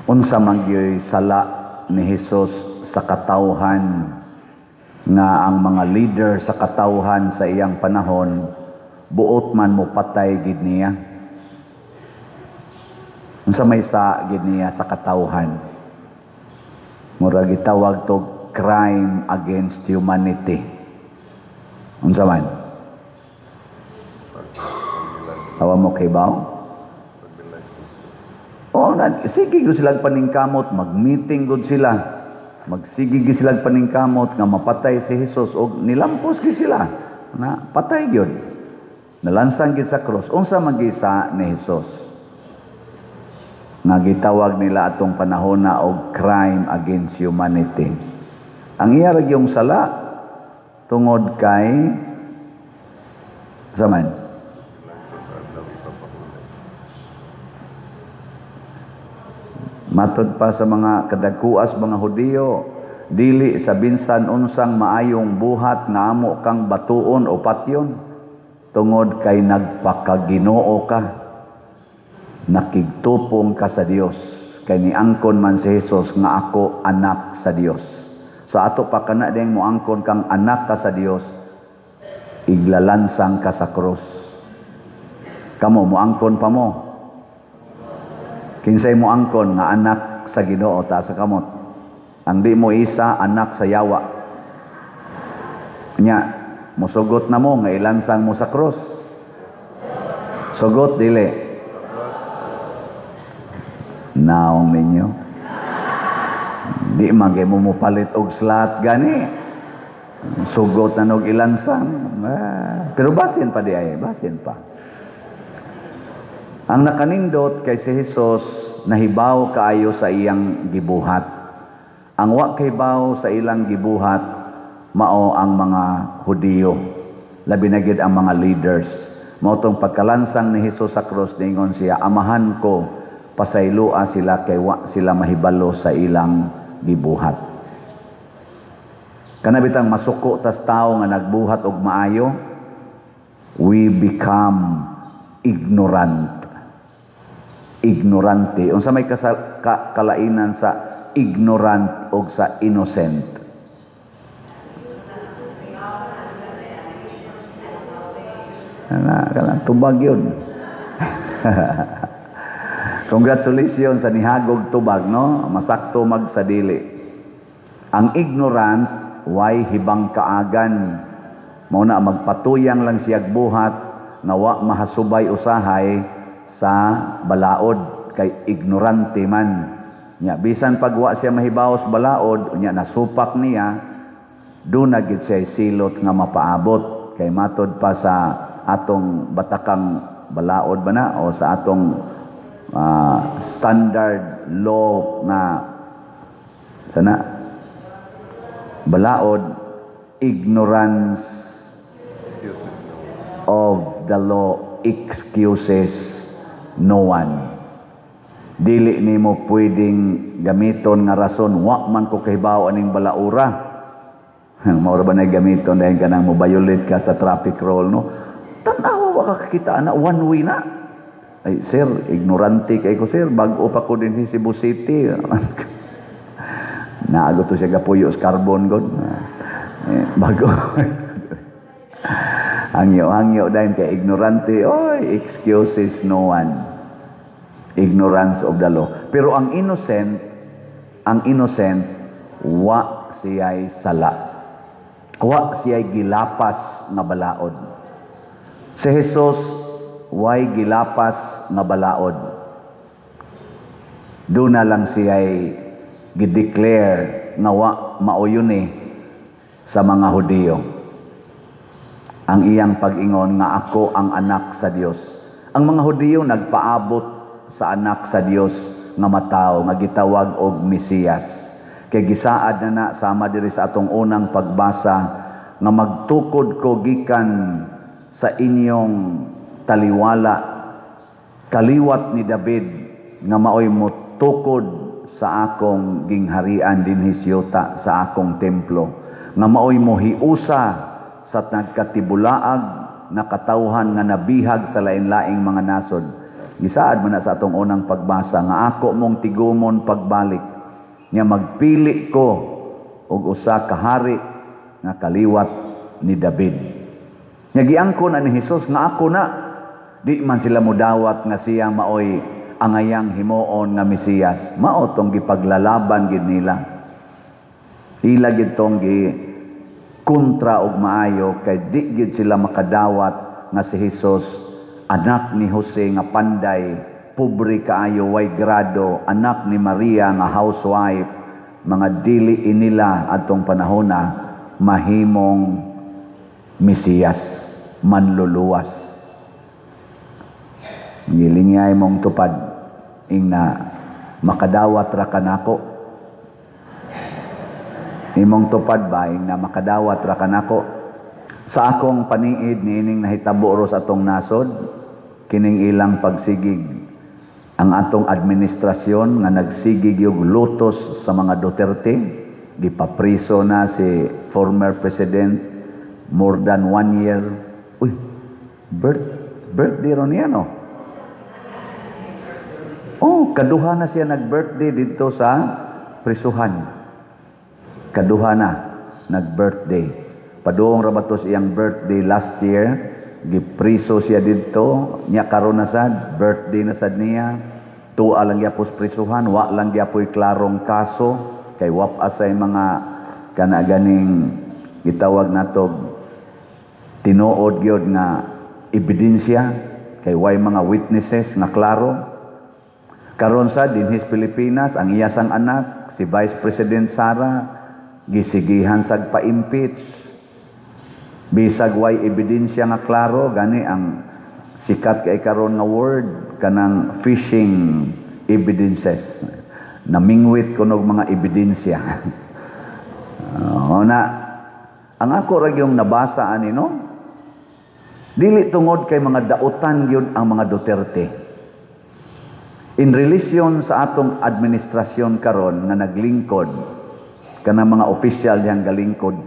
Unsa man gyoy sala ni Hesus sa katawhan nga ang mga leader sa katawhan sa iyang panahon buot man mo patay gid niya? Unsa may sa gid niya sa katawhan? Mura gitawag to crime against humanity. Unsa man? Awa mo kay baw? Oh, na, sige gud sila paningkamot, mag-meeting gud sila. Magsige gid sila paningkamot nga mapatay si Jesus og nilampos gid sila. Na patay gyud. Nalansang gid sa cross. Unsa man gisa ni Jesus nga gitawag nila atong panahon na og crime against humanity? Ang iya ra gyung sala tungod kay sa man? Matod pa sa mga kadagkuas mga Hudiyo, dili sa binsan unsang maayong buhat nga amo kang batuon o patyon tungod kay nagpakaginoo ka, nakigtupong ka sa Dios, kay niangkon man si Jesus nga ako anak sa Dios. So ato pa kana ding moangkon kang anak ka sa Dios, iglalansang ka sa krus. Kamo, moangkon pa mo? Kinsay moangkon nga anak sa Ginoo, taas sa kamot. Ang di mo isa, anak sa yawa. Nya, musugot na mo nga ilansang mo sa krus? Sugot, dili? Naong ninyo. Di man kay mo mopalit og slot gani. Sugot na nog ilansang. Ah, pero basin pa di ay, basin pa. Ang nakanindot kay si Jesus nahibaw kaayo sa iyang gibuhat. Ang wa kahibaw sa ilang gibuhat mao ang mga Hudiyo. Labi na gid ang mga leaders. Mao tong pagkalansang ni Jesus sa krus, ningon siya, "Amahan ko, pasayloa sila kay wa sila mahibalo sa ilang gibuhat." Kana bitang masuko tas tao nga nagbuhat og maayo, we become ignorant. Ignorante. Unsa may kalainan sa ignorant og sa innocent? Ana, kana tubag yun. Congratulations sa nihagog tubag, no? Masakto magsadili. Ang ignorant, way hibang kaagan. Mao na magpatuyang lang siyag buhat nga wa mahasubay usahay sa balaod kay ignorante man. Nya bisan pag wa siya mahibaw sa balaod, nya nasupak niya, do na gid siya silot nga mapaabot kay matod pa sa atong batakang balaod ba na o sa atong standard law na sana balaod, ignorance of the law excuses no one. Dili nimo pwedeng gamiton nga rason, "Wa man ko kahibaw aning balaura." Mao ra ba na gamiton dahil kanang mo violate ka sa traffic rule, no? Tan-awa, wa ka kakita ana, one way na. "Ay sir, ignorante kay ko sir, bag-o pa ko din sa Cebu City." Naago to siya gapuyo sa Carbon god. Eh, bago. Hangyo, hangyo dahil kay ignorante, oy, excuses no one. Ignorance of the law. Pero ang innocent, wa siya'y sala. Wa siya'y gilapas nga balaod. Si Jesus, way gilapas nga balaod. Doon na lang siya'y gideclare nga wa mauyon eh sa mga Hudiyo. Ang iyang pag-ingon nga ako ang anak sa Dios. Ang mga Hudiyo nagpaabot sa anak sa Dios nga matawo nga gitawag og Mesiyas. Kay gisaad na na sama diri sa atong unang pagbasa nga magtukod ko gikan sa inyong taliwala, kaliwat ni David nga maoy motukod sa akong gingharian dinhi sa yuta, sa akong templo, nga maoy mohiusa sa nagkatibulaag na katawhan nga nabihag sa lain-laing mga nasod. Gisaad man na sa atong unang pagbasa nga ako mong tigumon pagbalik nga magpili ko og usa ka hari nga kaliwat ni David. Nga giangkon na ni Hesus nga ako na. Di man sila mudawat nga siya maoy angayang himuon nga Mesiyas. Mao tong gipaglalaban gid nila. Ila gid tong gi kontra og maayo kay di gid sila makadawat nga si Hesus, anak ni Jose nga panday, pobre kaayo, way grado, anak ni Maria nga housewife, mga dili inila atong panahona, mahimong Mesiyas, manluluwas. Gilingay mong tupad, ingna makadawat ra kanako. Imong tupad ba, ingna makadawat ra kanako. Sa akong paniid niining nahitabo ro sa atong nasod, kining ilang pagsigig ang atong administrasyon nga nagsigig yung lutos sa mga Duterte, gipapriso na si former president more than one year. Uy, birthday ron niya, no? Oh, kaduha na siya nag-birthday dito sa prisuhan. Kaduha na nag-birthday. Padung ra ba to sa iyang birthday last year, gipriso siya didto, nya karon na sad, birthday na sad niya. Tuwa lang gyapon sa prisuhan, wa lang gyapoy klarong kaso kay wa pa say mga kana ganing gitawag nato tinuod gyud nga ebidensya kay way mga witnesses nga klaro. Karon sa dinhis Pilipinas, ang iyasang anak, si Vice President Sara, gisigihan sag pa-impeach. Bisag way ebidensya nga klaro, gani ang sikat kay karon nga word kanang fishing evidences. Namingwit kunog mga ebidensya. Na ang ako ra yung nabasa ani, no? Dili tungod kay mga dautan gyud ang mga Duterte. In relation sa atong administrasyon karon nga naglingkod, kanang mga opisyal dihang galingkod,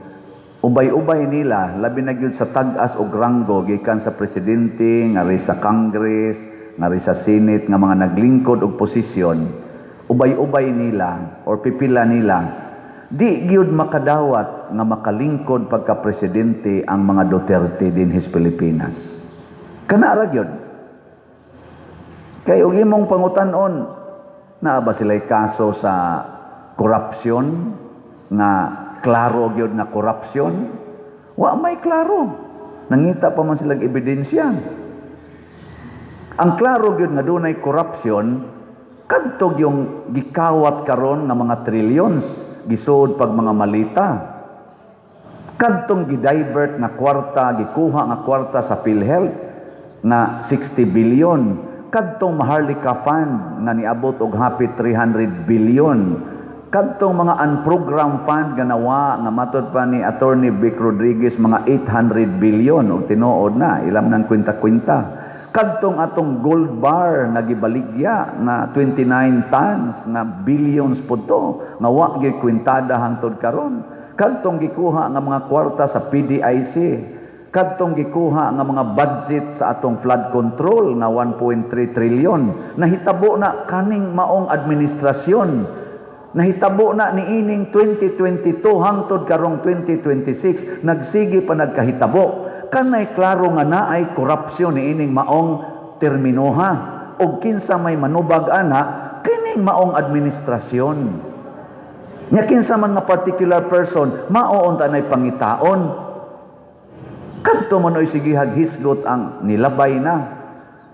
ubay-ubay nila, labi na gyud sa tag-as og ranggo gikan sa presidente ngari sa Congress, ngari sa Senate nga mga naglingkod og posisyon, ubay-ubay nila or pipila nila di gyud makadawat nga makalingkod pagka presidente ang mga Duterte dinhis Pilipinas. Kana ra gyud. Kay og imong pangutan-on, naa ba sila'y kaso sa korupsyon nga klaro gyud nga korupsyon? Wa may klaro. Nangita pa man silang ebidensya. Ang klaro gyud nga dunay korupsyon kadto yung gikawat karon nga mga trillions gisuod pag mga malita. Kadtong gidivert nga kwarta, gikuha nga kwarta sa PhilHealth nga 60 billion. Kadtong Maharlika Fund nga niabot og hapit 300 billion. Kadtong mga unprogrammed fund nga nawa nga matod pa ni Attorney Vic Rodriguez mga 800 billion og tinuod na ilam ng kwenta-kwenta. Kadtong atong gold bar nga gibaligya nga 29 tons nga billions po to nga wa gyud kwintada hangtod karon. Kadtong gikuha nga mga kwarta sa PDIC, kadtong gikuha nga mga budget sa atong flood control nga 1.3 trillion, nahitabo na kaning maong administrasyon. Nahitabo na niining 2022 hangtod karong 2026, nagsige pa nagkahitabo. Kanay klaro nga naay korupsyon niining maong terminoha og kinsa may manubag ana kining maong administrasyon. Nya kinsa man nga particular person mao unta nay pangitaon. Kadto man oy sigihag hisgot ang nilabay na.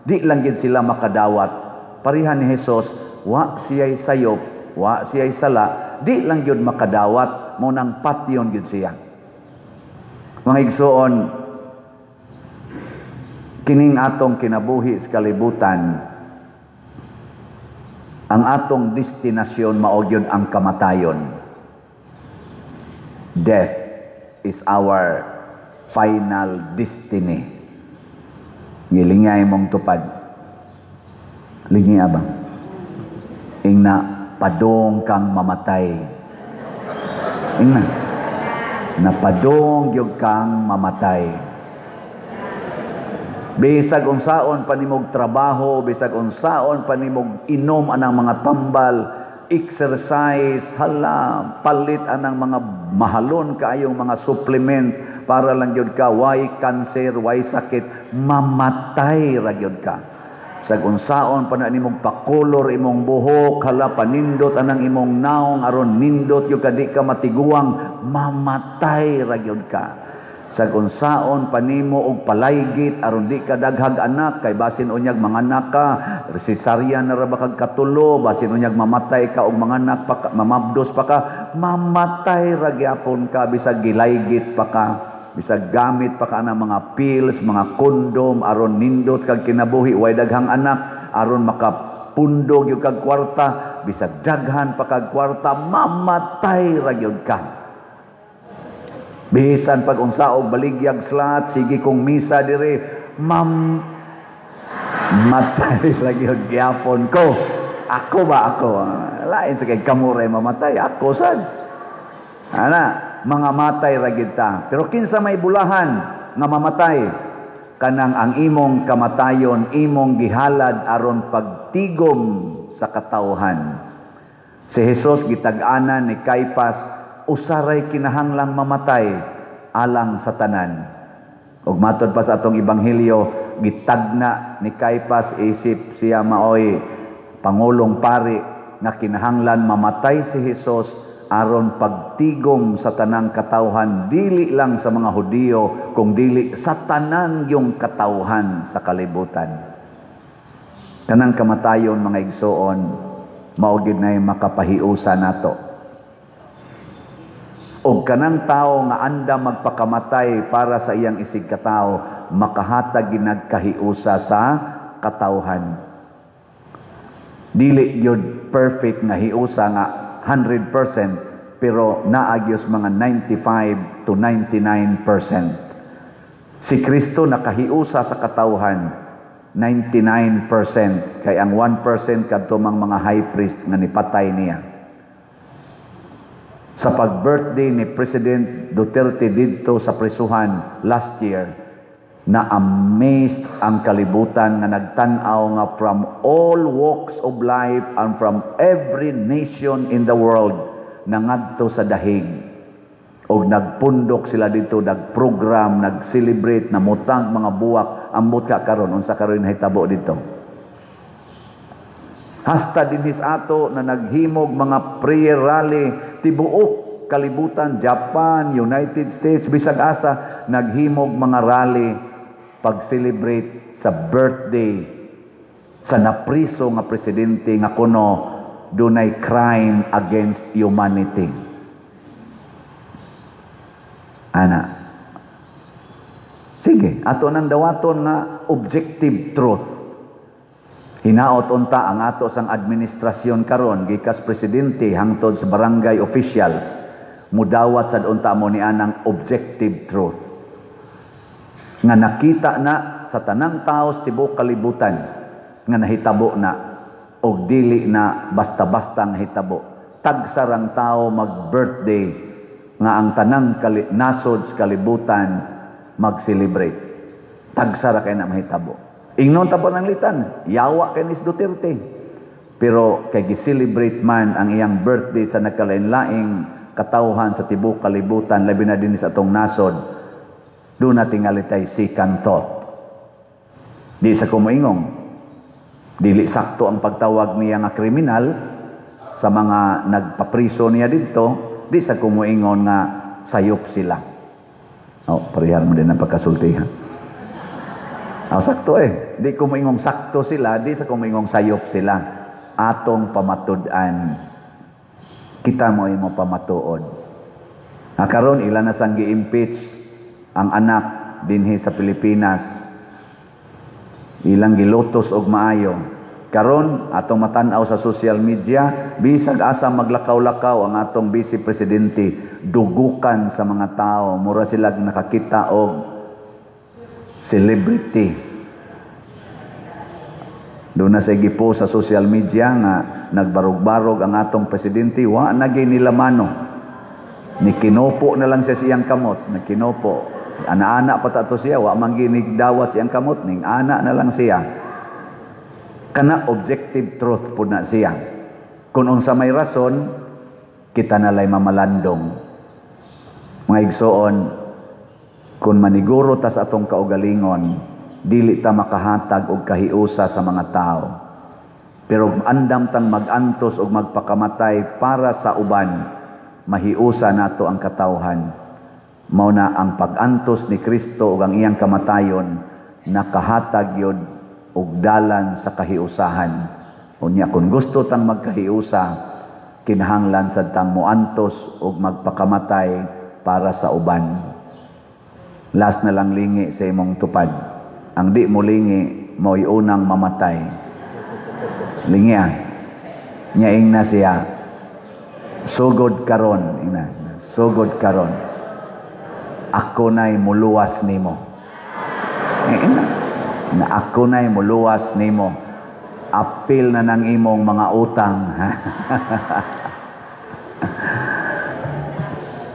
Di lang gid sila makadawat. Pareha ni Hesus, wa siya'y sayop, wa siya'y sala, di lang gyud makadawat, mo nang patyon gyud siya. Mga igsoon, kining atong kinabuhi sa kalibutan, ang atong destinasyon mao gyud ang kamatayon. Death is our final destiny. Gilingay mong tupad. Lingi ba? Ingna padong kang mamatay. Ingna. Napadong gyud kang mamatay. Bisag unsaon pa nimog trabaho, bisag unsaon pa nimog inom anang mga tambal, exercise, hala, palit anang mga mahalon kaayong mga supplement para lang gyud ka way cancer, way sakit, mamatay ra gyud ka. Bisag unsaon pa na nimog pakolor imong buhok, hala, panindot anang imong naong aron nindot gyud ka, di ka matiguang, mamatay ra gyud ka. Bisag unsaon pa nimo og palaygit aron di ka daghag anak, kay basin unyag manganak ka, cesarean na ra ba kag katulo, basin unyag mamatay ka og manganak pa ka, mamabdos pa ka, mamatay ra gyapon ka bisag gilaygit pa ka, bisag gamit pa ka ng mga pills, mga kondom aron nindot kag kinabuhi, way daghang anak aron makapundog gyud kag kwarta, bisag daghan pa kag kwarta, mamatay ra gyud ka. Bisan pag unsa og baligyag slot, sige kong misa dire, mam matay lagi gyapon ko. Ako ba ako? Lain sa kay kamo ray mamatay, ako sad. Ana, mga matay ra gyud ta. Pero kinsa may bulahan nga mamatay? Kanang ang imong kamatayon imong gihalad aron pagtigom sa katawhan. Si Jesus gitag-anan ni Caiphas, usaray kinahanglang mamatay alang sa tanan. Ug matod pa sa atong ebanghelyo, gitagna ni Caiphas isip siya maoy pangulong pari nga kinahanglan mamatay si Jesus aron pagtigom sa tanang katawhan, dili lang sa mga Hudiyo kung dili sa tanan yung katawhan sa kalibutan. Kanang kamatayon, mga igsoon, mao gid nay makapahiusa nato. Og kanang tao nga anda magpakamatay para sa iyang isig katao, makahatag ginagkahiusa sa katawhan. Dili gyud perfect nga hiusa nga 100%, pero naa gyud mga 95 to 99%. Si Kristo nakahiusa sa katawhan 99%, kay ang 1% kadto mang mga high priest nga nipatay niya. Sa pag-birthday ni President Duterte didto sa prisuhan last year, na amazed ang kalibutan nga nagtan-aw nga from all walks of life and from every nation in the world nangadto sa dahig og nagpundok sila dito, nagprogram, nag-celebrate, namutang mga buwak. Ambot ka karon unsa karon nahitabo dito. Hasta dinhis ato na naghimog mga prayer rally tibuok kalibutan, Japan, United States, bisag asa naghimog mga rally pag-celebrate sa birthday sa napriso nga presidente nga kuno dunay crime against humanity. Ana. Sige, ato nang dawaton nga objective truth. Hinaot unta ang ato sang administrasyon karon, gikas presidente hangtod sa barangay officials, mudawat sad unta mo ni anang objective truth nga nakita na sa tanang tao sa tibuok kalibutan nga nahitabo na og dili na basta-basta nga hitabo. Tagsarang tao mag-birthday nga ang tanang nasod sa kalibutan mag-celebrate. Tagsara kay na mahitabo. Ingnon ta ng litan, yawa kay ni Duterte. Pero kay gi-celebrate man ang iyang birthday sa nagkalain-laing katawhan sa tibuok kalibutan, labi na din sa atong nasod, duna tingali tay second thought. Di sa kumuingong, dili sakto ang pagtawag niya nga kriminal sa mga nagpapriso niya didto, di sa kumuingon nga sayop sila. Oh, parehar mo din ang pagkasultihan. Oh, sakto eh. Di ko moingong sakto sila, di sa kumuingong sayop sila. Atong pamatud-an. Kita mo imo pamatuod. Ah, karon ila na sang gi-impeach ang anak dinhi sa Pilipinas. Ilang gilutos og maayo. Karon atong matan-aw sa social media, bisag asa maglakaw-lakaw ang atong vice presidente, dugukan sa mga tao, mura sila nakakita og celebrity. Doon na sa gipo sa social media nga nagbarog-barog ang atong presidente, wa na gyud nila mano. Ni kinopo na lang siya siyang kamot, nagkinopo. Ana-ana pa ta to siya, wa man ginig dawat siyang kamot ning ana na lang siya. Kana objective truth pud na siya. Kung unsa may rason, kita na lay mamalandong. Mga igsoon, kung maniguro ta sa atong kaugalingon, dili ta makahatag og kahiusa sa mga tao. Pero andam tang magantos og magpakamatay para sa uban, mahiusa nato ang katawhan. Mao na ang pag-antos ni Kristo ug ang iyang kamatayon nakahatag yod og dalan sa kahiusahan. Unya kung gusto tang magkahiusa, kinahanglan sad tang moantos og magpakamatay para sa uban. Last na lang, lingi sa imong tupad. Ang di mo lingi, mao'y unang mamatay. Lingi ah. Nya ingna siya, "Sugod karon," ingna, "sugod karon. Ako na'y muluwas nimo." Eh, ingna, na ako na'y muluwas nimo. Apil na ng imong mga utang.